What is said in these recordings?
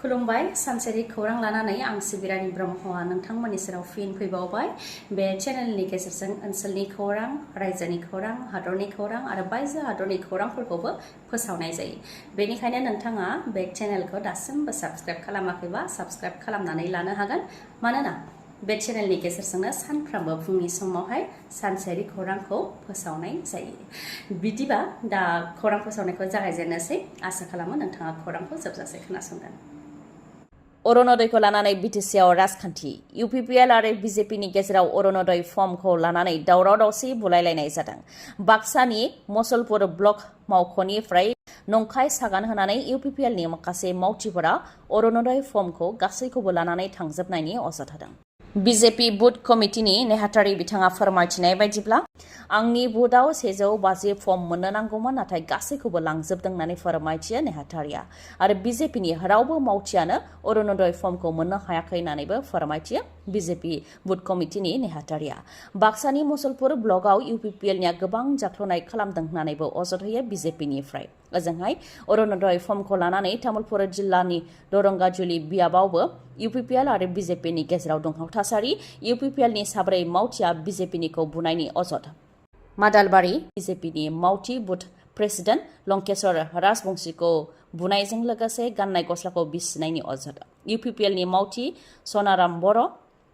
खुलुमबाय सानसेनि खौरां लानानै आं सिबिरानि ब्रह्मआ नोंथांमोननि सेराव फिन फैबावबाय बे चेनेलनि गेजेरजों ओनसोलनि खौरां रायजोनि खौरां हादरनि खौरां आरो बायजो हादरनि खौरांफोरखौबो फोसावनाय जायो बेनिखायनो नोंथाङा बे चेनेलखौ दासिमबो साबस्क्राइब खालामाखैबा साबस्क्राइब खालामनानै लानो हागोन मानोना बे चेनेलनि गेजेरजोंनो सानफ्रोमबो फुंनि समावहाय सानसेयारि खौरांखौ फोसावनाय जायो बिदिबा दा खौरां फोसावनायखौ जागायजेननोसै आसा खालामो नोंथाङा खौरांखौ जोबजासे खोनासंगोन अरुणोदयखौ लानानै बिटिसिआव राजखान्थि UPPL आरो BJPनि गेजेराव अरुणोदय फर्मखौ लानानै दावराव दावसि बुलायलायनाय जादों बाक्सानि मसलपुर ब्लक मावख'निफ्राय नंखाय सागान होनानै UPPLनि माखासे मावथिफोरा अरुणोदय फर्मखौ गासैखौबो लानानै थांजोबनायनि अजद होदों BJP बुथ कमिटिनि नेहाथारि बिथाङा फोरमायथिनाय बायदिब्ला आंनि बुथआव 150 फर्म मोननो नांगौमोन नाथाय गासैखौबो लांजोबदों होननानै फोरमायथियो नेहाथारिया आरो BJPनि रावबो मावथियानो अरुणोदय फर्मखौ मोननो हायाखै होननानैबो फोरमायथियो BJP बुथ कमिटिनि नेहाथारिया बाक्सानि मसलपुर ब्लकआव UPPLनिया गोबां जाख्ल'नाय खालामदों होननानैबो अजद होयो BJPनिफ्राय ओजोंहाय अरुणोदय फर्मखौ लानानै तामुलपुर जिल्लानि दरंगाजुलि बियाबावबो UPPL आरो BJPनि गेजेराव दुंहाव थासारि UPPLनि साब्रै मावथिया BJPनिखौ बुनायनि अजद मादालबारि BJPनि मावथि बुथ प्रेसिडेन्ट लंकेश्वर राजबंशीखौ बुनायजों लोगोसे गाननाय गस्लाखौ बिसिनायनि अजद UPPLनि मावथि सनाराम बर'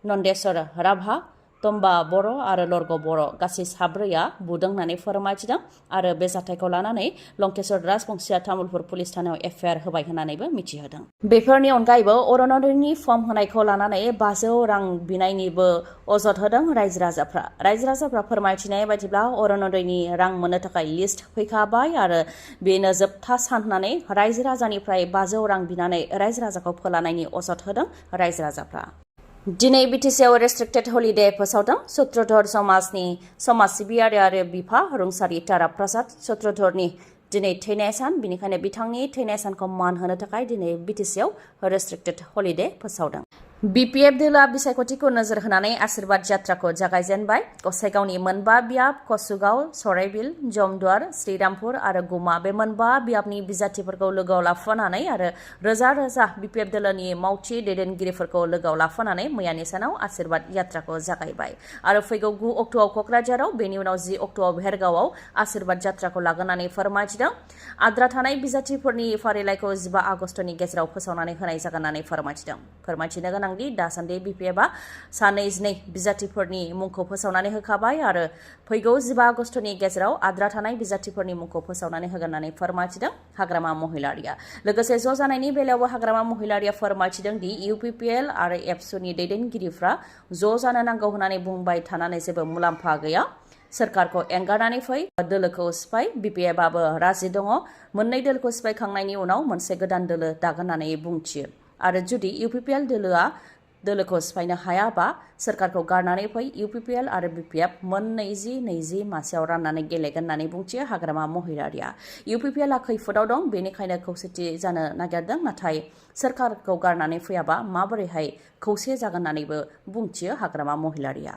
नन्देश्वर राभा तम्बा बर' आरो लर्ग बर' गासै साब्रैया बुदों होननानै फोरमायथिदों आरो बे जाथायखौ लानानै लंकेश्वर राजबंशीया तामुलपुर पुलिस थानायाव FIR होबाय होननानैबो मिथिहोदों बेफोरनि अनगायैबो अरुणोदयनि फर्म होनायखौ लानानै 500 रां बिनायनिबो अजद होदों रायजो राजाफ्रा फोरमायथिनाय बायदिब्ला अरुणोदयनि रां मोननो थाखाय लिस्ट फैखाबाय आरो बेनो जोबथा सान होननानै रायजो राजानिफ्राय 500 रां बिनानै रायजो राजाखौ फोलानायनि अजद होदों रायजो राजाफ्रा दिनै बिटिसिआव रेस्ट्रिक्टेड हलिडे फोसावदों सूत्रधर समाजनि समाज सिबियारि आरो बिफा रुंसारि तारा प्रसाद सूत्रधरनि दिनै थैनाय सान बिनिखायनो बिथांनि थैनाय सानखौ मान होनो थाखाय दिनै बिटिसिआव रेस्ट्रिक्टेड हलिडे फोसावदों BPF दोला बिसायख'थिखौ नोजोर होनानै आशीर्बाद यात्राखौ जागायजेनबाय गसाइगावनि मोनबा बियाब कसुगाव सराइबिल जमदुवार श्रीरामपुर आरो गुमा बे मोनबा बियाबनि बिजाथिफोरखौ लोगोआव लाफानानै आरो रोजा रोजा BPF दोलोनि मावथि दैदेनगिरिफोरखौ लोगोआव लाफानानै मैयानि सानाव आशीर्बाद यात्राखौ जागायबाय आरो फैगौ 9 अक्ट'आव क'क्राझाराव बेनि उनाव 10 अक्ट'आव भेरगावआव आशीर्बाद यात्राखौ लागोनानै फोरमायथिदों आद्रा थानाय बिजाथिफोरनि फारिलाइखौ 15 आगस्तनि गेजेराव फोसावनानै होनाय जागोन होननानै फोरमायथिनो गोनां दासान्दि BPFआ 22 बिजाथिफोरनि मुंखौ फोसावनानै होखाबाय आरो फैगौ 15 आगस्तनि गेजेराव आद्रा थानाय बिजाथिफोरनि मुंखौ फोसावनानै होगोन होननानै फोरमायथिदों हाग्रामा महिलारिया लोगोसे ज' जानायनि बेलायावबो हाग्रामा महिलारिया फोरमायथिदों दि UPPL आरो एबसुनि दैदेनगिरिफ्रा ज' जानो नांगौ होननानै बुंबाय थानानै जेबो मुलाम्फा गैया सोरखारखौ एंगारनानै फै दोलोखौ सिफाय BPFआबो राजि दङ मोननै दोलोखौ सिफायखांनायनि उनाव मोनसे गोदान दोलो दागोन होननानै बुंथियो आरो जुदि UPPL दोलोखौ सिफायनो हायाबा सोरखारखौ गारनानै फै UPPL आरो BPF मोन 20 मासेयाव राननानै गेलेगोन होननानै बुंथियो हाग्रामा महिलारिया UPPLआ खैफोदाव दं बेनिखायनो खौसेथि जानो नागिरदों नाथाय सोरखारखौ गारनानै फैयाबा माबोरैहाय खौसे जागोन होननानैबो बुंथियो हाग्रामा महिलारिया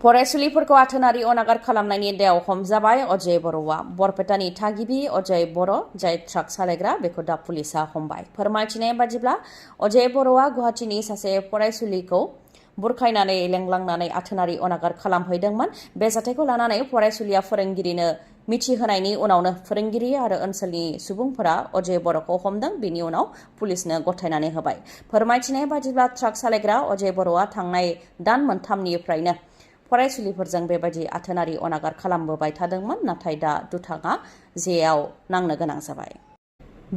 फरायसुलिफोरखौ आथोनारि अनागार खालामनायनि दायाव हमजाबाय अजय बर'आ बरपेटानि थागिबि अजय बर' जाय ट्राक सालायग्रा बेखौ दा पुलिसआ हमबाय फोरमायथिनाय बादिब्ला अजय बर'आ गुवाहाटीनि सासे फरायसुलिखौ बुरखायनानै लेंलांनानै आथोनारि अनागार खालामहैदोंमोन बे जाथायखौ लानानै फरायसुलिया फोरोंगिरिनो मिथिहोनायनि उनावनो फोरोंगिरि आरो ओनसोलनि सुबुंफोरा अजय बर'खौ हमदों बेनि उनाव पुलिसनो गथायनानै होबाय फोरमायथिनाय बादिब्ला ट्राक सालायग्रा अजय बर'आ थांनाय दान मोनथामनिफ्रायनो फरायसुलिफोरजों बेबायदि आथोनारि अनागार खालामबोबाय थादोंमोन नाथाय दा दुथाङा जेयाव नांनो गोनां जाबाय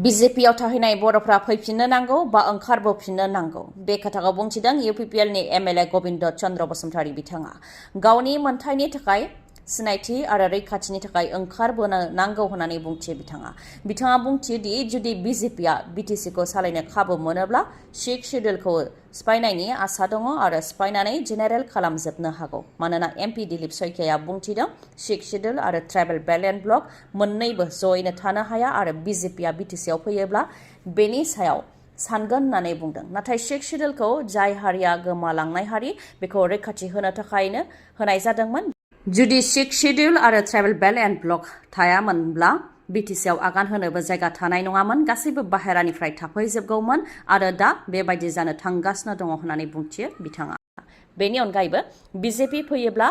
BJPआव थाहैनाय बर'फ्रा फैफिननो नांगौ बा ओंखारबोफिननो नांगौ बे खोथाखौ बुंथिदों UPPLनि MLA गबिन्द चन्द्र बसुमतारी बिथाङा गावनि मोनथायनि थाखाय सिनायथि आरो रैखाथिनि थाखाय ओंखारबोनो नांगौ होननानै बुंथियो बिथाङा बुंथियो दि जुदि BJPआ BTCखौ सालायनो खाबु मोनोब्ला 6 शेड्युलखौ सिफायनायनि आसा दङ आरो सिफायनानै जेनेरेल खालामजोबनो हागौ मानोना MP दिलीप सयकियाया बुंथिदों 6 शेड्युल आरो ट्राइबेल बेल्ट एन्ड ब्लक मोननैबो जयैनो थानो हाया आरो BJPआ BTCआव फैयोब्ला बेनि सायाव सानगोन होननानै बुंदों नाथाय 6 शेड्युलखौ जाय हारिया गोमालांनाय हारि बेखौ रैखाथि होनो थाखायनो होनाय जादोंमोन जुदि 6 शेड्युल आरो ट्राइबेल बेल्ट एन्ड ब्लक थायामोनब्ला बिटिसिआव आगान होनोबो जायगा थानाय नङामोन गासैबो बाहेरानिफ्राय थाफैजोबगौमोन आरो दा बेबायदि जानो थांगासिनो दङ होननानै बुंथियो बिथाङा। बेनि अनगायैबो बिजेपि फैयोब्ला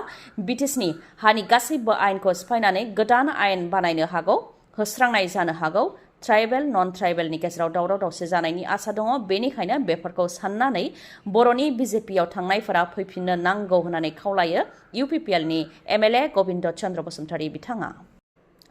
बिटिसिनि हानि गासैबो आयेनखौ सिफायनानै गोदान आयेन बानायनो हागौ, होस्रांनाय जानो हागौ, ट्राइबेल नन ट्राइबेलनि गेजेराव दावराव दावसि जानायनि आसा दङ। बेनिखायनो बेफोरखौ साननानै बर'नि बिजेपिआव थांनायफोरा फैफिननो नांगौ होननानै खावलायो UPPLनि MLA गबिन्द चन्द्र बसुमतारी बिथाङा।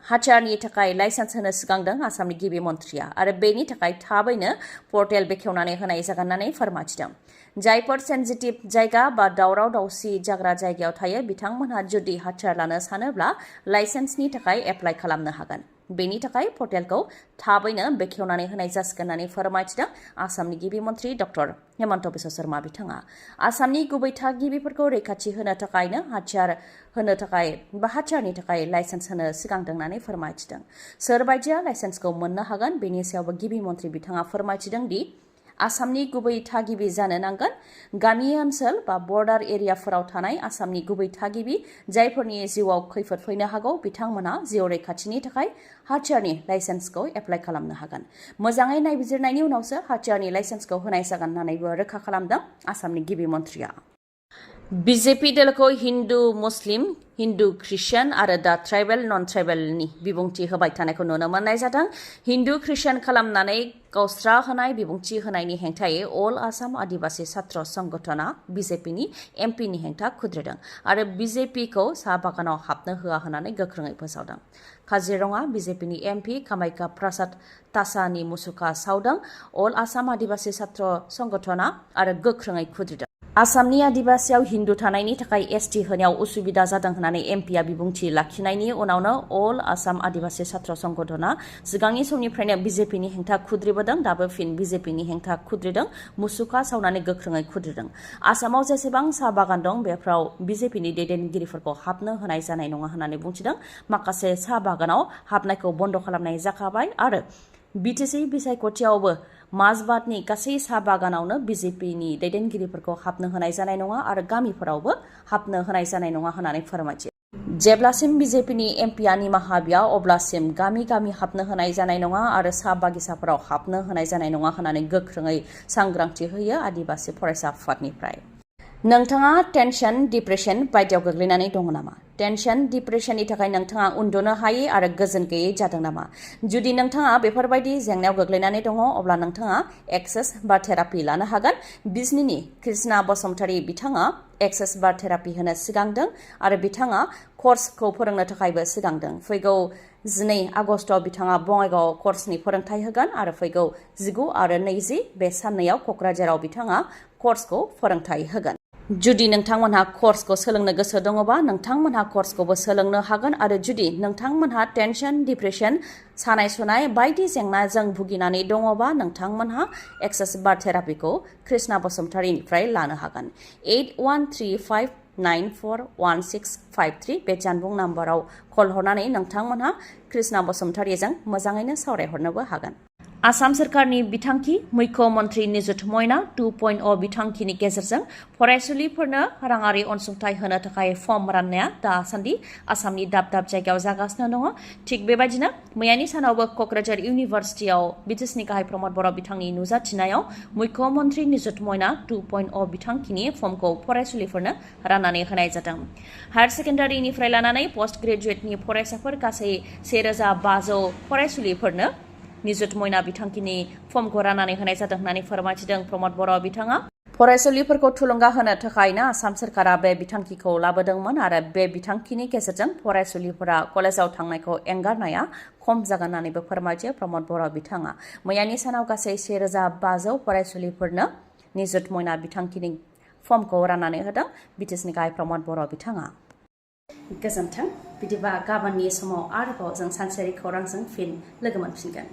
हाथियारनि थाखाय लाइसेन्स होनो सिगांदों आसामनि गिबि मन्थ्रिया आरो बेनि थाखाय थाबैनो पर्टेल बेखेवनानै होनाय जागोन होननानै फोरमायथिदों। जायफोर सेन्सिटिभ जायगा बा दावराव दावसि जाग्रा जायगायाव थायो बिथांमोनहा जुदि हाथियार लानो सानोब्ला लाइसेन्सनि थाखाय एप्लाइ खालामनो हागोन। बेनि थाखाय पर्टेलखौ थाबैनो बेखेवनानै होनाय जासिगोन होननानै फोरमायथिदों आसामनि गिबि मन्थ्रि डक्टर हेमन्त बिश्व शर्मा बिथाङा। आसामनि गुबै थागिबिफोरखौ रैखाथि होनो थाखायनो हाथियारनि थाखाय लाइसेन्स होनो सिगांदों होननानै फोरमायथिदों। सोरबायदिया लाइसेन्सखौ मोननो हागोन बेनि सायावबो गिबि मन्थ्रि बिथाङा फोरमायथिदों दि आसामनि गुबै थागिबि जानो नांगोन। गामि ओनसोल बा बर्डार एरियाफोराव थानाय आसामनि गुबै थागिबि जायफोरनि जिउआव खैफोद फैनो हागौ बिथांमोनहा जिउ रैखाथिनि थाखाय हाथियारनि लाइसेन्सखौ एप्लाइ खालामनो हागोन। मोजाङै नायबिजिरनायनि उनावसो हाथियारनि लाइसेन्सखौ होनाय जागोन होननानैबो रोखा खालामदों आसामनि गिबि मन्थ्रिया। बिजेपि दोलोखौ हिन्दु मुस्लिम, हिन्दु ख्रिस्टियान आरो दा ट्राइबेल नन ट्राइबेलनि बिबुंथि होबाय थानायखौ नुनो मोननाय जादों। हिन्दु ख्रिस्टियान खालामनानै गावस्रा होनाय बिबुंथि होनायनि हेंथायै अल आसाम आदिबासि छात्र संगठना बिजेपिनि एमपिनि हेंथा खुद्रिदों आरो बिजेपिखौ साहा बागानाव हाबनो होआ होननानै गोख्रोङै फोसावदों। काजिरङा बिजेपिनि एमपि कामाख्या प्रसाद तासानि मुसुखा सावदों। अल आसाम आदिबासि छात्र संगठना आरो गोख्रोङै खुद्रिदों। आसामनि आदिबासियाव हिन्दु थानायनि थाखाय ST होनायाव उसुबिदा जादों होननानै एमपिआ बिबुंथि लाखिनायनि उनावनो अल आसाम आदिबासि छात्र संगठना सिगांनि समनिफ्रायनो बिजेपिनि हेंथा खुद्रिबोदों। दाबो फिन बिजेपिनि हेंथा खुद्रिदों, मुसुखा सावनानै गोख्रोङै खुद्रिदों। आसामाव जेसेबां साहा बागान दं बेफोराव बिजेपिनि दैदेनगिरिफोरखौ हाबनो होनाय जानाय नङा होननानै बुंथिदों। माखासे साहा बागानाव हाबनायखौ बन्द खालामनाय जाखाबाय आरो बिटिसि बिसायख'थियावबो माजबातनि गासै साहा बागानावनो बिजेपिनि दैदेनगिरिफोरखौ हाबनो होनाय जानाय नङा आरो गामिफोरावबो हाबनो होनाय जानाय नङा होननानै फोरमायथियो। जेब्लासिम बिजेपिनि एमपिआ निमाहा बिया अब्लासिम गामि गामि हाबनो होनाय जानाय नङा आरो साहा बागिसाफोराव हाबनो होनाय जानाय नङा होननानै गोख्रोङै सांग्रांथि होयो आदिबासि फरायसा आफादनिफ्राय। नोंथाङा टेनसन, डिप्रेसन बायदियाव गोग्लैनानै दङ नामा? टेनसन, डिप्रेसननि थाखाय नोंथाङा उन्दुनो हायै आरो गोजोन गैयै जादों नामा? जुदि नोंथाङा बेफोरबायदि जेंनायाव गोग्लैनानै दङ अब्ला नोंथाङा एक्सेस बार थेरापि लानो हागोन। बिजनीनि कृष्णा बसुमतारी बिथाङा एक्सेस बार थेरापि होनो सिगांदों आरो बिथाङा कर्सखौ फोरोंनो थाखायबो सिगांदों। फैगौ 12 आगस्टआव बिथाङा बङाइगाव कर्सनि फोरोंथाय होगोन आरो फैगौ 19 आरो 20 बे साननैयाव क'क्राझाराव बिथाङा कर्सखौ फोरोंथाय होगोन। जुदि नोंथांमोनहा कर्सखौ सोलोंनो गोसो दङबा नोंथांमोनहा कर्सखौबो सोलोंनो हागोन आरो जुदि नोंथांमोनहा टेनसन, डिप्रेसन, सानाय सुनाय बायदि जेंनाजों भुगिनानै दङबा नोंथांमोनहा एक्सेस बार थेरापिखौ कृष्णा बसुमतारीनिफ्राय लानो हागोन। 8135941653 बे जानबुं नाम्बाराव कल हरनानै नोंथांमोनहा कृष्णा बसुमतारीजों मोजाङैनो सावरायहरनोबो हागोन। आसाम सोरखारनि बिथांखि मुख्य मन्त्रि निजुत मयना 2.0 बिथांखिनि गेजेरजों फरायसुलिफोरनो राङारि अनसुंथाइ होनो थाखाय फर्म राननाया दासान्दि आसामनि दाब दाब जायगायाव जागासिनो दङ। थिग बेबायदिनो मैयानि सानावबो क'क्राझार इउनिभार्सिटियाव बिटिसिनि गाहाय प्रमद बर' बिथांनि नुजाथिनायाव मुख्य मन्त्रि निजुत मयना 2.0 बिथांखिनि फर्मखौ फरायसुलिफोरनो राननानै होनाय जादों। हायार सेकेन्डारिनिफ्राय लानानै पस्ट ग्रेजुवेटनि फरायसाफोर गासै 1500 फरायसुलिफोरनो निजुत मयना बिथांखिनि फर्मखौ राननानै होनाय जादों होननानै फोरमायथिदों प्रमद बर' बिथाङा। फरायसुलिफोरखौ थुलुंगा होनो थाखायनो आसाम सोरखारा बे बिथांखिखौ लाबोदोंमोन आरो बे बिथांखिनि गेजेरजों फरायसुलिफोरा कलेजाव थांनायखौ एंगारनाया खम जागोन होननानैबो फोरमायथियो प्रमद बर' बिथाङा। मैयानि सानाव गासै 1500 फरायसुलिफोरनो निजुत मयना बिथांखिनि फर्मखौ राननानै होदों बिटिसिनि गाहाय प्रमद बर' बिथाङा। गोजोन्थों। बिदिबा गाबोननि समाव आरोबाव जों सानसेयारि खौरांजों फिन लोगो मोनफिनगोन।